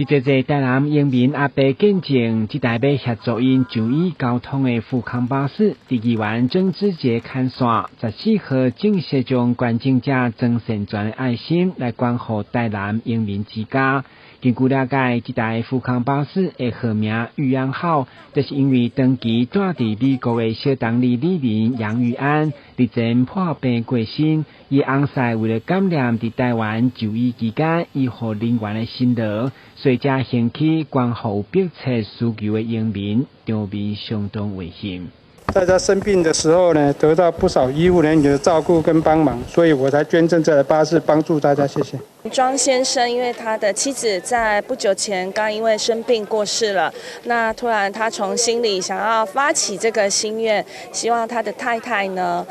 佇這個台南榮民阿伯見證，這台欲協助𪜶就醫交通的富康巴士，佇議員曾志傑牽線，14號正式將捐贈者曾善全的愛心來捐予台南榮民之家。根據了解，這台富康巴士的號名玉安號，就是因為長期住佇美國的小同里里民楊玉安日前破病過身，伊翁婿為了感念佇台灣就醫期間醫護人員的辛勞，所以才興起捐予有迫切需求的榮民，場面相當溫馨。在他生病的時候呢，得到不少醫護人員的照顧跟幫忙，所以我才捐贈這台巴士幫助大家。謝謝。莊先生，因為他的妻子在不久前剛因為生病過世了，那突然他從心裡想要發起這個心願，希望他的太太呢，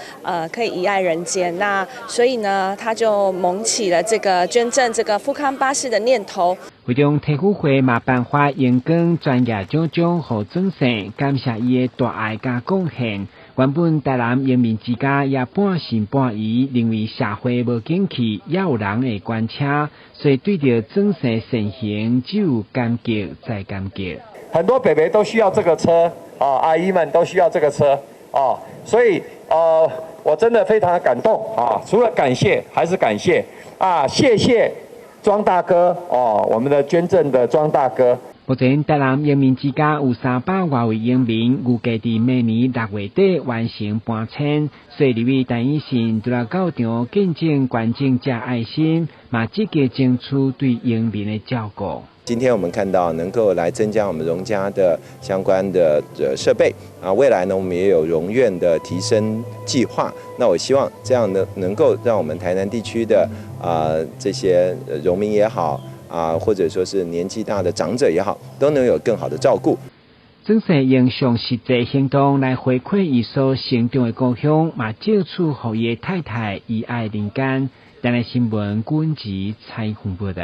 可以遺愛人間。那所以呢，他就萌起了這個捐贈這個富康巴士的念頭。會中體育會嘛頒發榮光專業獎章予曾生，感謝伊的大愛佮貢獻。原本台南榮民之家也半信半疑，認為社會無景氣，也有人會捐車，所以對著曾生善行只有感激再感激。很多伯伯都需要這個車，啊，阿姨們都需要這個車，啊，所以，我真的非常感動，啊，除了感謝，還是感謝，啊，謝謝莊大哥，哦，我們的捐贈的莊大哥。目前台南榮民之家有300外位榮民，預計佇明年6月底完成搬遷。所以，立委陳以信除了到場見證捐贈者愛心，嘛積極爭取對榮民的照顧。今天我們看到能夠來增加我們榮家的相關的設備啊，未來呢，我們也有榮院的提升計劃。那我希望這樣呢，能夠讓我們台南地區的啊這些榮民也好啊，或者說是年紀大的長者也好，都能有更好的照顧。曾生用上實際行動來回饋伊所成長的故鄉，嘛借此予伊的太太遺愛人間。台南新聞君子採訪報道。